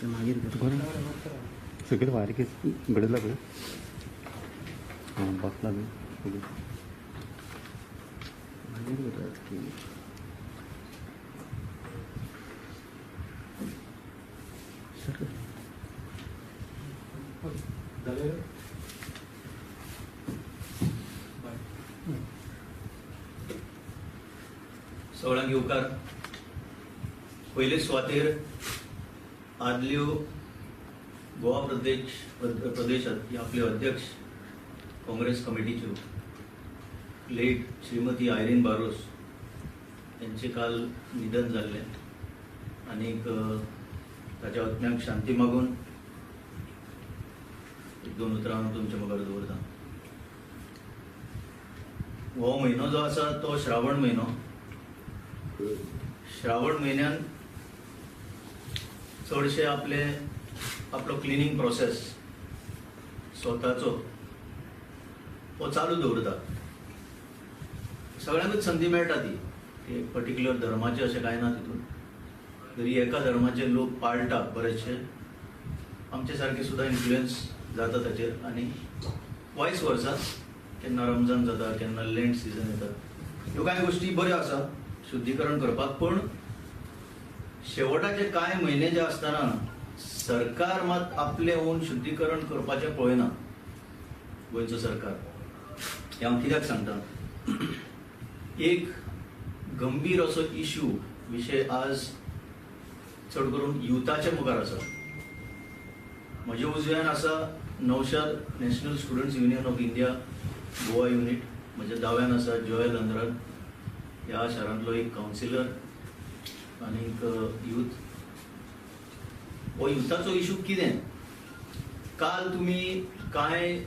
मागीर सगळे बारीक घडत लागले हां बसला बी मागीर करतात की सर सगळ्यांक येवकार. पयले सुवातेर आदल्यो गोवा प्रदेश प्रदेश आपले अध्यक्ष काँग्रेस कमिटीच्यो लेट श्रीमती आयरीन बारोस यांचे काल निधन जाल्लें आनीक ताच्या आत्म्याक शांती मागून एक दोन उतरां हांव तुमच्या मुखार दवरता. हो म्हयनो जो आसा तो श्रावण म्हयनो. श्रावण म्हयन्यान चडशे आपले आपलो क्लिनींग प्रोसेस स्वताचो हो चालू दवरता. सगळ्यांकूच संदी मेळटा ती एक पर्टिक्युलर धर्माचे अशें कांय ना तितून, जरी एका धर्माचे लोक पाळटा बरेचशे, आमचे सारके सुद्दां इन्फ्लुयन्स जाता ताचेर. आनी वायस वर्सा केन्ना रमजान जाता, केन्ना लेंट सिजन येता, ह्यो कांय गोश्टी बऱ्यो आसा शुद्धीकरण करपाक. पण शेवटाचे कांय म्हयने जे आसतना सरकार मात आपले ओन शुद्धीकरण करपाचें पळयना गोंयचो सरकार. हें हांव कित्याक सांगता, एक गंभीर असो इश्यू विशय आज चड करून युथाच्या मुखार आसा. म्हज्या उजव्यान आसा Naushad National Students Union of India Goa unit, म्हज्या दाव्यान आसा जोएल अंद्राद ह्या शारांतलो एक कावन्सिलर आनीक यूथ. हो युथाचो इशू कितें, काल तुमी कांय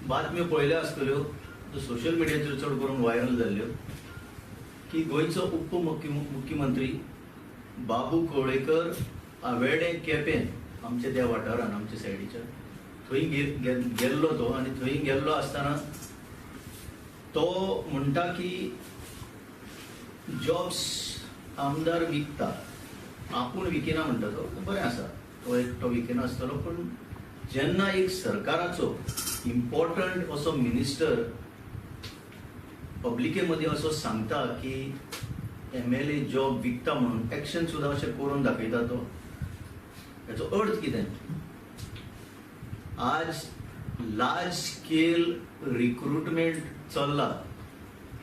बातम्यो पळयल्या आसतल्यो सोशल मिडियाचेर चड करून व्हायरल जाल्ल्यो की गोंयचो उप मुख्यमंत्री बाबू कवळेकर आवेडे केपें आमच्या त्या वाठारान आमच्या सायडीच्या थंय गेल्लो तो. आनी थंय गेल्लो आसतना तो म्हणटा की जॉब्स आमदार विकता, आपूण विकिना म्हणटा तो. बरें आसा, तो एकटो विकिना आसतलो, पूण जेन्ना एक सरकाराचो इम्पॉर्टंट असो मिनिस्टर पब्लिके मदीं असो सांगता की MLA job विकता म्हणून एक्शन सुद्दां अशें करून दाखयता तो, हेचो अर्थ कितें? आज लार्ज स्केल रिक्रुटमेंट चल्ला,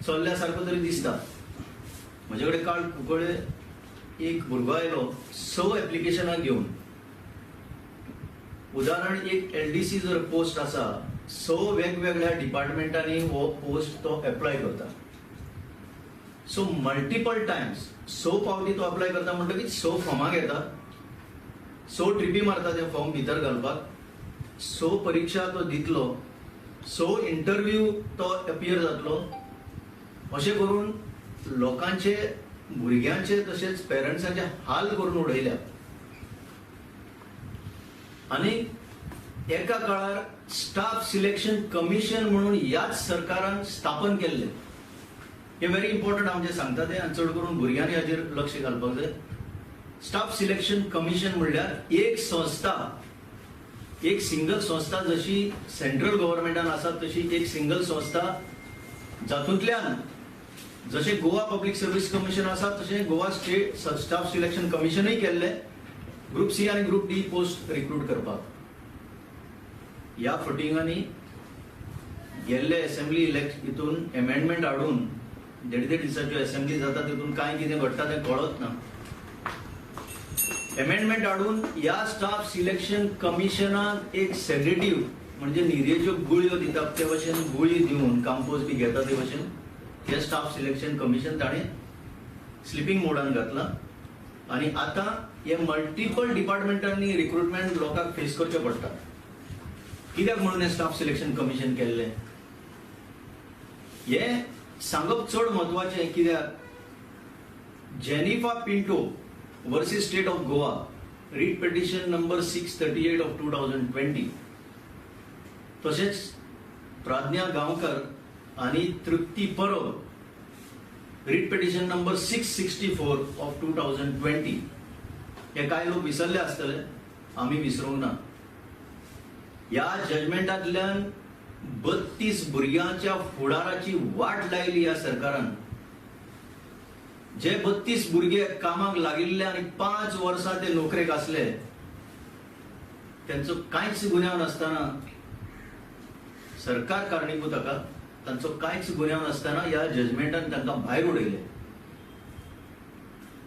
चल्ल्या सारको तरी दिसता. म्हजे कडेन काल कुंकळे एक भुरगो आयलो 6 एप्लिकेशनां घेवन. उदाहरण एक LDC जर पोस्ट आसा, 6 वेगवेगळ्या डिपार्टमेंटांनी हो पोस्ट तो एप्लाय करता. सो मल्टिपल टायम्स 6 फावटी तो अप्लाय करता म्हणटकीच 6 फॉर्मां घेता, 6 ट्रिपी मारता ते फॉर्म भितर घालपाक, 6 परिक्षा तो दितलो, 6 इंटरव्यू तो अपियर जातलो. अशें करून लोकांचे भुरग्यांचे तशेंच पेरंट्सांचे हाल करून उडयल्या. आनी एका काळार स्टाफ सिलेक्शन कमिशन म्हणून ह्याच सरकारान स्थापन केल्लें. हें व्हेरी इम्पॉर्टंट हांव जें सांगता तें, आनी चड करून भुरग्यांनी हाजेर लक्ष घालपाक जाय. स्टाफ सिलेक्शन कमिशन म्हणल्यार एक संस्था, एक सिंगल संस्था जशी सेंट्रल गव्हर्मेंटान आसा तशी एक सिंगल संस्था जातूंतल्यान जशें गोवा पब्लीक सर्वीस कमिशन आसा तशें गोवा स्टेट स्टाफ सिलेक्शन कमिशनूय केल्लें ग्रुप सी आनी ग्रुप डी पोस्ट रिक्रूट करपाक. ह्या फटिंगांनी गेल्ले एसेंब्ली इलेक्ट हितून एमेंडमेंट हाडून देड देड दिसाच्यो एसेंब्ली जाता तितून कांय कितें घडटा तें कळत ना. एमेंडमेंट हाडून ह्या स्टाफ सिलेक्शन कमिशनाक एक सेडेटीव म्हणजे न्हिदेच्यो गुळयो दितात ते भशेन गुळी दिवन काम्पोज बी घेता ते भशेन हे स्टाफ सिलेक्शन कमिशन ताणें स्लिपींग मोडान घातलां. आनी आतां हे मल्टिपल डिपार्टमेंटांनी रिक्रुटमेंट लोकांक फेस करचें पडटा. कित्याक म्हणून हें स्टाफ सिलेक्शन कमिशन केल्लें हें सांगप चड म्हत्वाचें. कित्याक Jenifa Pinto versus State of Goa writ petition number 638 of 2020, तशेंच प्राज्ञा गांवकर आनी Trupti Parab writ petition number 664 of 2020. हे कांय लोक विसरले आसतले. आमी विसरूंक ना. ह्या जजमेंटांतल्यान 32 भुरग्यांच्या फुडाराची वाट लायली ह्या सरकारान. जे 32 भुरगे कामाक लागिल्ले आनी 5 वर्सां ते नोकरेक आसले, त्यांचो कांयच गुन्यांव नासतना सरकार कारणीभूत हाका, तांचो कांयच गुन्यांव नासतना ह्या जजमेंटान तांकां भायर उडयले.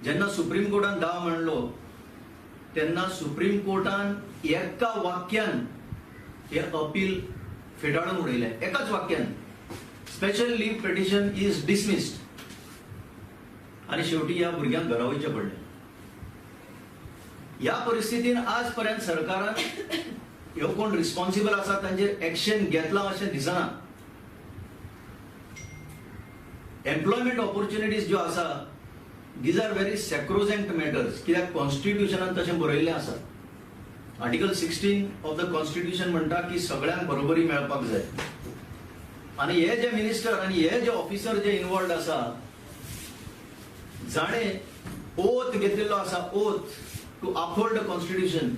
जेन्ना सुप्रीम कोर्टान दाव मांडलो तेन्ना सुप्रीम कोर्टान एका वाक्यान हे अपील फेटाळून उडयलें. एकाच वाक्यान, special leave petition is dismissed. आनी शेवटी ह्या भुरग्यांक घरा वयचें पडलें. ह्या परिस्थितीन आज पर्यंत सरकारान ह्यो कोण रिस्पॉन्सिबल आसा तांचेर एक्शन घेतलां अशें दिसना. एम्प्लॉयमेंट ऑपॉर्च्युनिटीज ज्यो आसा these are very sacrosanct matters, कित्याक कॉन्स्टिट्युशनान तशें बरयल्लें आसा. आर्टिकल 16 ऑफ the constitution म्हणटा की सगळ्यांक बरोबरी मेळपाक जाय. आनी हे जे मिनिस्टर आनी हे जे ऑफिसर जे इन्वॉल्ड आसा, जाणें ओथ घेतिल्लो आसा, oath to uphold the constitution,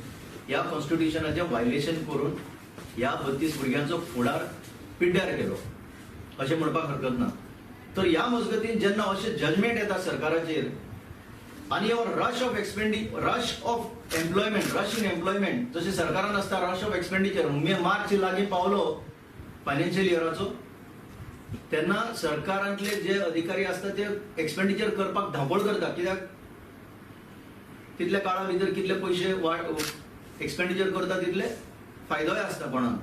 ह्या कॉन्स्टिट्युशनाचें व्हायलेशन करून ह्या 32 भुरग्यांचो फुडार पिड्ड्यार केलो अशें म्हणपाक हरकत ना. तर ह्या मजगतीन जेन्ना अशें जजमेंट येता सरकाराचेर आनी हो rush of employment, rush in employment जशें सरकारान आसता रश ऑफ एक्सपेंडिचर, मार्च लागीं पावलो फायनान्शियल इयराचो तेन्ना सरकारांतले जे अधिकारी आसता ते एक्सपेंडिचर करपाक धांवपळ करता, कित्याक तितल्या काळा भितर कितले पयशे एक्सपेंडिचर करता तितले फायदोय आसता कोणाक.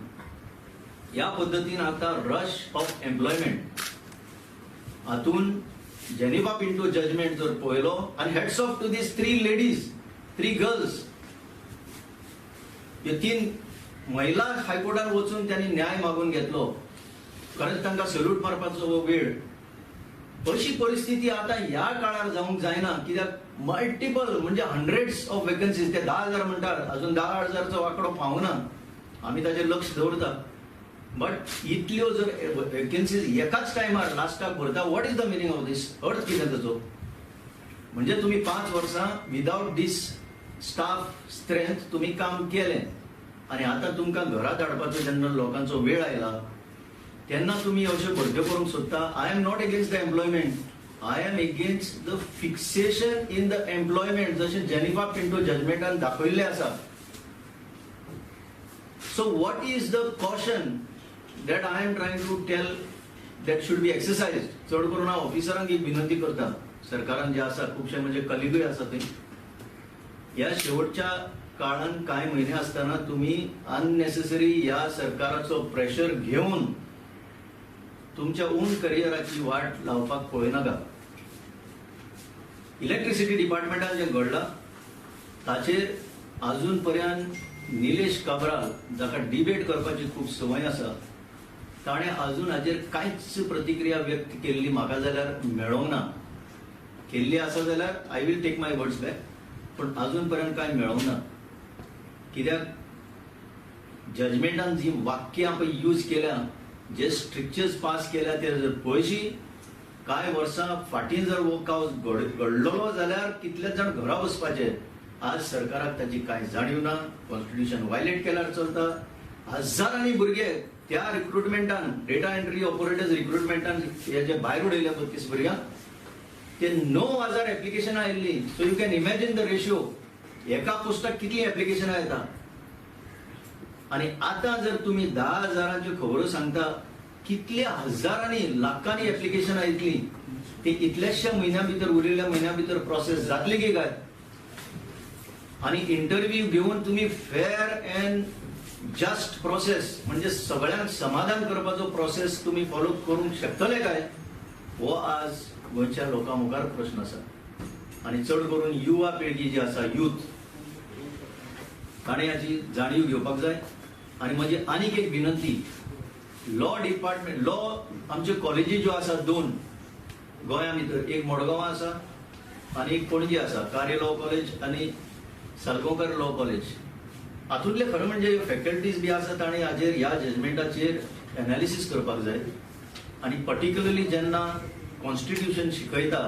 ह्या पद्दतीन आतां रश ऑफ एम्प्लॉयमेंट हातून जेनिफा पिंटो जजमेंट जर पळयलो आनी hats off to these 3 ladies, 3 girls, ह्यो 3 महिला हायकोर्टान वचून त्यांनी न्याय मागून घेतलो. खरेंच तांकां सल्यूट मारपाचो हो वेळ. अशी परिस्थिती आतां ह्या काळार जावंक जायना, कित्याक मल्टिपल म्हणजे हंड्रेड्स ऑफ वेकन्सीज, ते 10,000 म्हणटात, अजून 10,000चो आंकडो पावना, आमी ताचेर लक्ष दवरता. बट इतल्यो जर वेकन्सीज एकाच टायमार लास्टाक भरता, what is the meaning of this? अर्थ कितें ताचो? म्हणजे तुमी 5 वर्सां विदावट दीस स्टाफ स्ट्रेंथ तुमी काम केलें आनी आतां तुमकां घरा धाडपाचो जेन्ना लोकांचो वेळ आयला तेन्ना तुमी अश्यो भरत्यो करूंक सोदता. I am not against the employment, I am against the fixation in the employment, जशें जेनिफा पिंटो जजमेंटान दाखयल्लें आसा. So what is the caution that I am trying to tell that should be exercised? चड करून हांव ऑफिसरांक एक विनंती करता, सरकारान जे आसा खुबशे म्हणजे कलिगूय आसा थंय, ह्या शेवटच्या काळान कांय म्हयने आसतना तुमी अननेसेसरी ह्या सरकाराचो प्रेशर घेवन तुमच्या ओन करियराची वाट लावपाक पळयनाका. इलेक्ट्रिसिटी डिपार्टमेंटान जें घडलां ताचेर आजून पर्यंत निलेश काब्राल, जाका डिबेट करपाची खूब संवय आसा, ताणें आजून हाचेर कांयच प्रतिक्रिया व्यक्त केल्ली म्हाका जाल्यार मेळोंक ना. केल्ली आसा जाल्यार I will take my words back, पूण आजून पर्यंत कांय मेळोंक ना. कित्याक जजमेंटान जी वाक्यां पळय यूज केल्या, जे स्ट्रिक्चर्स पास केल्या ते जर पळयशी, कांय वर्सां फाटीं जर हो कावस घडलेलो जाल्यार कितले जाण घरा वचपाचे. आज सरकाराक ताची कांय जाणीव ना. कॉन्स्टिट्युशन व्हायलेट केल्यार चलता. हजारांनी भुरगे त्या रिक्रुटमेंटान, डेटा एंट्री ऑपरेटर्स रिक्रुटमेंटान हे जे भायर उडयले 32 भुरग्यांक, ते 9,000 एप्लिकेशनां आयिल्लीं. So you can imagine the ratio, एका पोस्टाक कितलीं एप्लिकेशनां येता. आनी आतां जर तुमी 10,000 खबरो सांगता, कितल्या हजारांनी लाखांनी एप्लिकेशनां येतलीं, ती इतल्याश्या म्हयन्या भितर, उरिल्ल्या म्हयन्या भितर प्रोसेस जातली की काय? आनी इंटरव्यू घेवन तुमी फेर अँड जस्ट प्रोसेस म्हणजे सगळ्यांक समाधान करपाचो प्रोसेस तुमी फॉलो करूंक शकतले काय? हो आज गोंयच्या लोकां मुखार प्रश्न आसा. आनी चड करून युवा पिळगी जी आसा, यूथ, ताणें हाची जाणीव घेवपाक जाय. आनी म्हजी आनीक एक विनंती, लॉ डिपार्टमेंट, लॉ आमच्यो कॉलेजी ज्यो आसा 2 गोंया भितर, एक मडगांवां आसा आनी एक पणजे आसा, कार्य लॉ कॉलेज आनी सालगांवकर लॉ कॉलेज. हातूंतले खरें म्हणजे फॅकल्टीज बी आसा ताणें हाजेर ह्या जजमेंटाचेर एनालिसीस करपाक जाय. आनी पर्टिक्युलरली जेन्ना कॉन्स्टिट्युशन शिकयता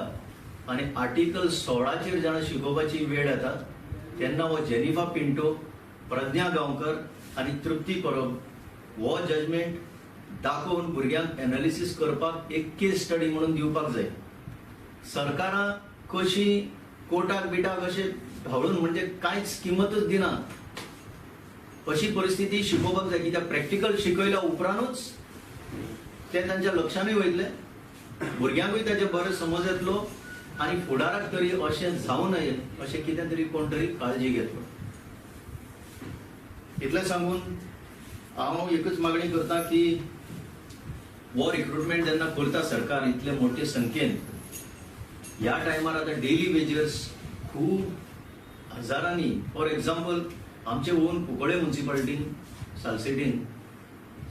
आनी आर्टिकल 16चेर जेन्ना शिकोवपाची वेळ येता तेन्ना हो जेनिफा पिंटो प्रज्ञा गांवकर आनी तृप्ती परब हो जजमेंट दाखोवन भुरग्यांक एनालिसीस करपाक एक केस स्टडी म्हणून दिवपाक जाय. सरकारां कशी कोर्टाक बिटाक अशें धांवळून म्हणजे कांयच किंमतच दिना अशी परिस्थिती शिकोवपाक जाय. कित्याक प्रॅक्टिकल शिकयल्या उपरांतूच ते तांच्या लक्षानूय वयतले, भुरग्यांकूय ताचे बरें समज येतलो आनी फुडाराक तरी अशें जावं नये अशें कितें तरी कोण तरी काळजी घेतलो. इतलें सांगून हांव एकूच मागणी करता की हो रिक्रुटमेंट जेन्ना करता सरकार इतले मोठे संख्येन, ह्या टायमार आतां डेली वेजर्स खूब हजारांनी, फॉर एक्झाम्पल आमचे ओन कुंकळे म्युन्सिपालिटीन सालसेटीन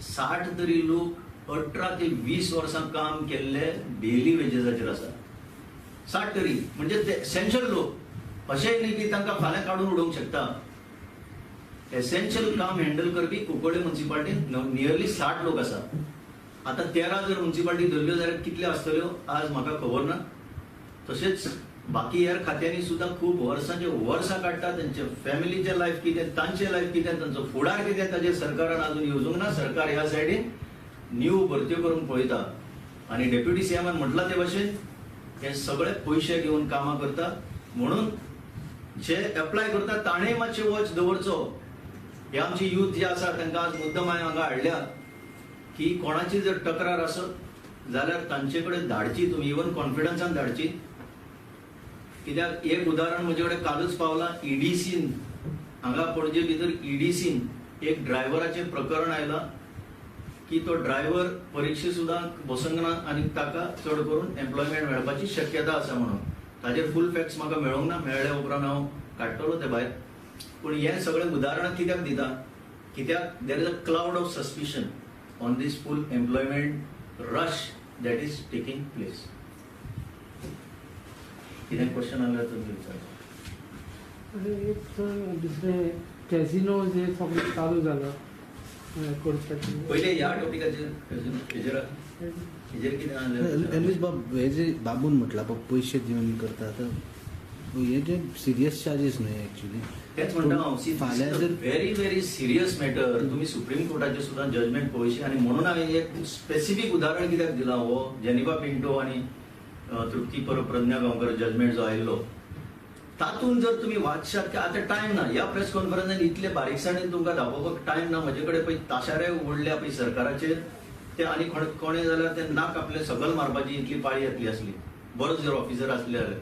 60 तरी लोक 18 ते 20 वर्सां काम केल्ले डेली वेजेसाचेर आसा. 60 तरी म्हणजे ते एसेन्शियल लोक, अशेंय न्ही की तांकां फाल्यां काडून उडोवंक शकता. एसेन्शियल काम हँडल करपी कुंकळे म्युन्सिपालिटीन नियरली 60 लोक आसा. आतां 13 जर म्युन्सिपालिटी धरल्यो जाल्यार कितल्यो आसतल्यो आज म्हाका खबर ना. तशेंच बाकी हेर खात्यांनी सुद्दां खूब वर्सांचे वर्सां काडटा, तांचे फॅमिलीचें लायफ कितें, तांचें लायफ कितें, तांचो फुडार कितें ताजेर सरकारान अजून येवजूंक ना. सरकार ह्या सायडीन न्यू भरत्यो करूंक पळयता आनी डेप्युटी सीएमान म्हटलां ते भाशेन हे सगळे पयशे घेवन कामां करता, म्हणून जे एप्लाय करता ताणें मातशें वॉच दवरचो. हे आमचे यूथ जे आसा तांकां आज मुद्दम हांवें हांगा हाडल्या की कोणाची जर तक्रार आसत जाल्यार तांचे कडेन धाडची तुमी, इवन कॉन्फिडन्सान धाडची. कित्याक एक उदाहरण म्हजे कडेन कालूच पावलां, ईडीसीन हांगा पणजे भितर ईडीसीन एक ड्रायव्हराचें प्रकरण आयलां की तो ड्रायव्हर परिक्षे सुद्दां बसूंक ना आनी ताका चड करून एम्प्लॉयमेंट मेळपाची शक्यता आसा म्हणून. ताजेर फूल फॅक्ट्स म्हाका मेळोंक ना, मेळ्ळे उपरांत हांव काडटलो ते भायर. पूण हें सगळें उदाहरणां कित्याक दिता, कित्याक there is a cloud of suspicion on this full employment rush that is taking place. कितें क्वेश्चन आसल्यार तुमी विचारता. एक दुसरें कॅसिनो जे सगळें चालू जाला पयले ह्या टॉपिकाचेर हेजेर हेजेर कितें आसलें एल्वीस बाब, हे जे बाबून म्हटलां पळय पयशे दिवन करता, तर हे जे सिरियस चार्जीस न्हय एक्चुली. तेच म्हणटा हांव, फाल्यां जर व्हेरी व्हेरी सिरियस मॅटर. तुमी सुप्रीम कोर्टाचे सुद्दां जजमेंट पळयशी आनी म्हणून हांवें एक स्पेसिफीक उदाहरण कित्याक दिलां, हो जेनिफा पिंटो आनी तृप्ती परब प्रज्ञा गांवकर जजमेंट जो आयिल्लो तातूंत जर तुमी वाचशात की आतां टायम ना, ह्या प्रेस कॉन्फरन्सान इतले बारीकसाणेन तुमकां दाखोवपाक टायम ना. म्हजे कडेन पळय ताशारे उडल्या पळय सरकाराचेर, ते आनी कोणें जाल्यार ते नाक आपलें सकल मारपाची इतली पाळी येतली आसली, बरो जर ऑफिसर आसले जाल्यार.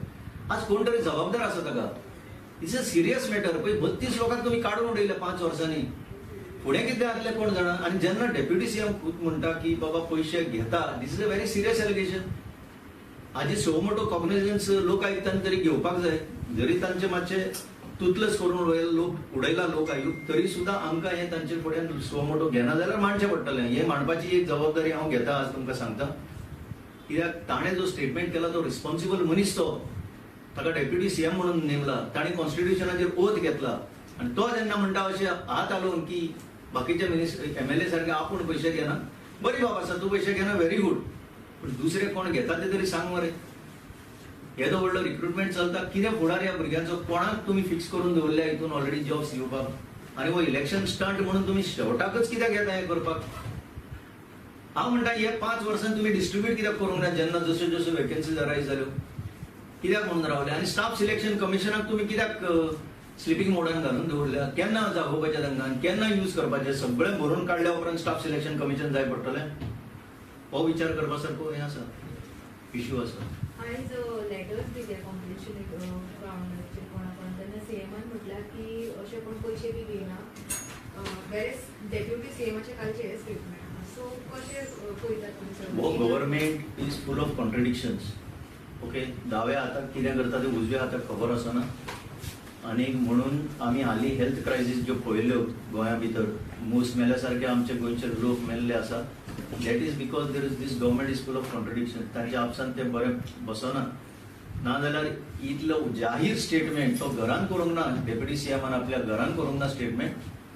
आज कोण तरी जबाबदार आसा ताका. It's a serious matter. पळय 32 लोकांक तुमी काडून उडयले 5 वर्सांनी, फुडें कितें जातलें कोण जाणा. आनी जेन्ना डेप्युटी सीएम खूद म्हणटा की बाबा पयशे घेता, this is a very serious allegation. हाजी सो मोटो कॉग्निजन्स लोक आयुक्तान तरी घेवपाक जाय. जरी तांचे मातशे तुतलस करून उडयला लोक आयुक्त, तरी सुद्दां आमकां हें तांचे फुड्यान सो मोटो घेना जाल्यार मांडचें पडटलें. हें मांडपाची एक जबाबदारी हांव घेता आज तुमकां सांगता, कित्याक ताणें जो स्टेटमेंट केला तो रिस्पॉन्सिबल मनीस, तो ताका डेप्युटी सीएम म्हणून नेमला, ताणें कॉन्स्टिट्युशनाचेर ओथ घेतला आनी तो जेन्ना म्हणटा अशें हात हालोवन की बाकीचे मिनिस्टर एमएलए सारके आपूण पयशे घेना, बरी बाब आसा, तूं पयशे घेना व्हेरी गूड, पूण दुसरे कोण घेता ते तरी सांग मरे. येदो व्हडलो रिक्रुटमेंट चलता, कितें फुडार ह्या भुरग्यांचो, कोणाक तुमी फिक्स करून दवरल्या हितून ऑलरेडी जॉब्स दिवपाक, आनी हो इलेक्शन स्टंट म्हणून तुमी शेवटाकच कित्याक येता हें करपाक. हांव म्हणटा हे 5 वर्सां तुमी डिस्ट्रिब्यूट कित्याक करूंक ना, जेन्ना जश्यो जश्यो वेकन्सीज अरायज जाल्यो कित्याक म्हणून रावले, आनी स्टाफ सिलेक्शन कमिशनाक तुमी कित्याक स्लिपींग मोडान घालून दवरल्या, केन्ना जागोवपाचें तांकां, केन्ना यूज करपाचें, सगळें भरून काडल्या उपरांत स्टाफ सिलेक्शन कमिशन जाय पडटलें. हो विचार करपा सारको हें आसा, इश्यू आसा. आयज लेटर्स दिले कॉम्पिटिशन ग्रावंडाचेर कोणा कोणा, तेन्ना सीएमान म्हटल्यार की अशें कोण पयशे बी घेयना, वेरेस डेप्युटी सीएमाचे कालचे हे स्टेटमेंट. सो कशें पळयतात तुमी? हो government is full of contradictions. Okay, दाव्या हाताक कितें करता तें उजव्या हाताक खबर आसना, आनी म्हणून आमी हालीं हेल्थ क्रायसीस ज्यो पळयल्यो गोंया भितर, मूस मेल्या सारके आमचे गोंयचे लोक मेल्ले आसा. That is because there is this government is full of contradiction. तांच्या आपसान ते बरें बसना. नाजाल्यार इतलो जाहीर स्टेटमेंट तो घरान करूंक ना, डेप्युटी सीएमान आपल्या घरान करूंक ना स्टेटमेंट,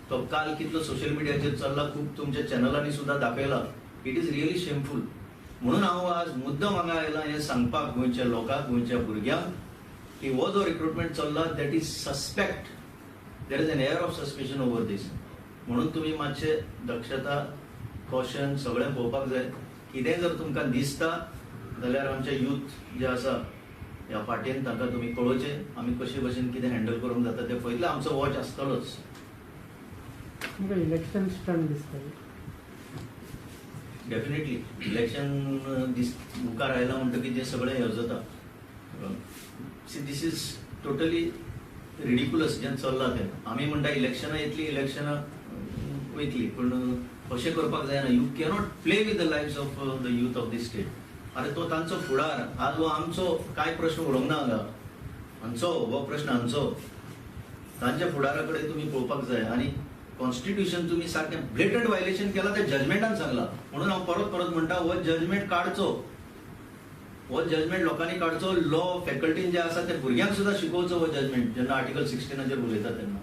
तो काल कितलो सोशल मिडियाचेर चल्ला, खूब तुमच्या चॅनलांनी सुद्दां दाखयला. It is really shameful. म्हणून हांव आज मुद्दम हांगा आयला हें सांगपाक गोंयच्या लोकांक, गोंयच्या भुरग्यांक की हो जो रिक्रुटमेंट चल्ला that is suspect. There is an air of suspicion over this. म्हणून तुमी मातशे दक्षता, कॉशन सगळें पळोवपाक जाय. कितेंय जर तुमकां दिसता जाल्यार आमचे यूथ जे आसा ह्या पार्टीन तांकां तुमी कळोवचें आमी कशे भशेन कितें हँडल करूंक जाता तें पळयतलें. आमचो वॉच आसतलोच. तुमकां इलेक्शन स्टंट दिसता? डेफिनेटली इलेक्शन दीस मुखार आयला म्हणटकीर जें सगळें हें जाता. See, this is totally ridiculous जें चल्लां तें. आमी म्हणटा इलेक्शनां येतलीं, इलेक्शनां वयतलीं, पूण अशें करपाक जायना. You cannot play with the lives of the youth of the state. अरे तो तांचो फुडार. आज हो आमचो कांय प्रश्न उरोंक ना हांगा, हांचो हो प्रश्न हांचो, तांच्या फुडारा कडेन तुमी पळोवपाक जाय. आनी कॉन्स्टिट्युशन तुमी सारकें ब्लेटंट व्हायलेशन केलां तें जजमेंटान सांगलां. म्हणून हांव परत परत म्हणटा, हो जजमेंट काडचो, हो जजमेंट लोकांनी काडचो. लॉ फॅकल्टीन जे आसा ते भुरग्यांक सुद्दां शिकोवचो हो जजमेंट जेन्ना आर्टिकल 16चेर उलयता तेन्ना.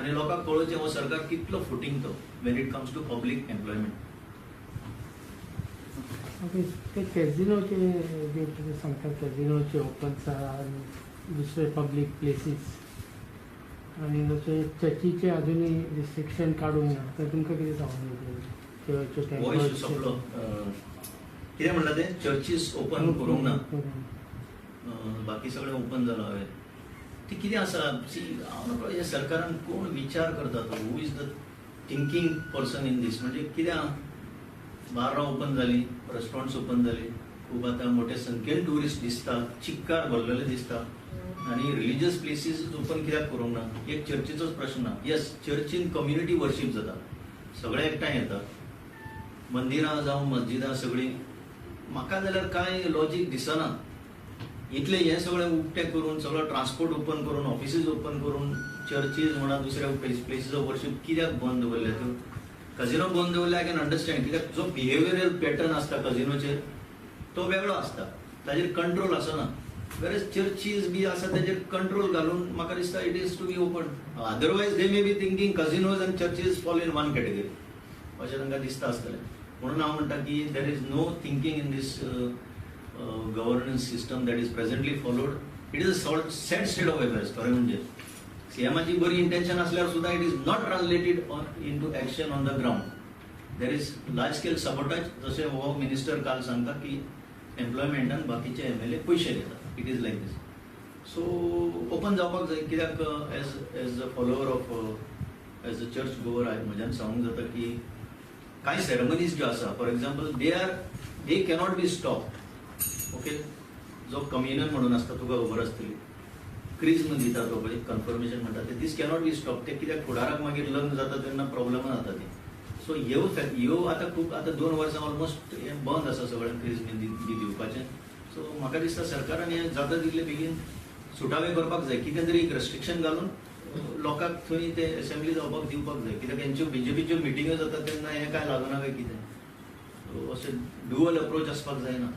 आनी लोकांक कळोवचें हो सरकार कितलो फुटींग तो when it comes to public employment. Okay, ते कॅझिनोचे जे तुमी सांगता, कॅझिनोचे ओपन आसा आनी दुसरे पब्लीक प्लेसीस आनी जशे चर्चीचे अजुनूय रिस्ट्रिक्शन काडूंक ना, तर तुमकां कितें सांगूंक जाय? हो इशू सोंपलो. कितें म्हणलां तें चर्चीस ओपन करूंक ना, बाकी सगळें ओपन जालां. हांवें ती कितें आसा, हांव नकळो हें सरकारान कोण विचार करता तो, who is the thinking person in this. म्हणजे कितें, बार्रां ओपन जालीं, रेस्टॉरंट्स ओपन जालीं, खूब आतां मोठे संख्येन ट्युरिस्ट दिसता, चिक्कार भरलेले दिसता. आनी रिलिजियस प्लेसीस ओपन कित्याक करूंक ना? एक चर्चीचोच प्रश्न ना. येस, चर्चीन कम्युनिटी वर्शीप जाता, सगळे एकठांय येता, मंदिरां जावं मस्जिदां सगळीं. म्हाका जाल्यार कांय लॉजीक दिसना. इतलें हें सगळें उक्तें करून, सगळो ट्रान्सपोर्ट ओपन करून, ऑफिसीस ओपन करून, चर्चीज म्हणा दुसऱ्या प्लेसीस ऑफ वर्शीप कित्याक बंद दवरल्या त्यो? कझिनो बंद दवरले I can understand, कित्याक जो बिहेवियरल पॅटर्न आसता कझिनोचेर तो वेगळो आसता, ताजेर कंट्रोल आसना. वेरएज चर्चीज बी आसा ताजेर कंट्रोल घालून म्हाका दिसता it is to be open. Otherwise they may be thinking casinos and churches fall in one category अशें तांकां दिसता आसतलें. म्हणून हांव म्हणटा की there is no thinking in this governance system that is presently followed. It is a sad state of affairs. खरें म्हणजे सीएमाची बरी इंटेन्शन असल्यार सुद्दां it is not translated into action on the ground. There is large scale sabotage. जशें हो minister काल सांगता की एम्प्लॉयमेंटान बाकीचे एमएलए पयशे घेता. It is like this. So open जावपाक जाय, कित्याक as as a follower of as a church goer म्हज्यान सांगूंक जाता की कांय सेरेमनीज ज्यो आसा, for example, they cannot be stop. Okay, जो कम्युनल म्हणून आसता तुका खबर आसतली, क्रिज्म दिता तो पळय, कन्फर्मेशन म्हणटा ते, दीस कॅनॉट बी स्टॉप. ते कित्याक फुडाराक मागीर लग्न जाता तेन्ना प्रॉब्लमा जाता ती. सो ह्यो आतां खूब आतां 2 वर्सां ऑलमोस्ट हें बंद आसा सगळें क्रिज्म बी दिवपाचें. सो म्हाका दिसता सरकारान हें जाता तितले बेगीन सुटावे करपाक जाय. कितें तरी एक रेस्ट्रिक्शन घालून लोकांक थंय ते एसेंब्ली जावपाक दिवपाक जाय, कित्याक हेंच्यो बीजेपीच्यो मिटिंग्यो जाता तेन्ना हें कांय लागना काय कितें. सो अशें ड्युअल अप्रोच आसपाक जायना.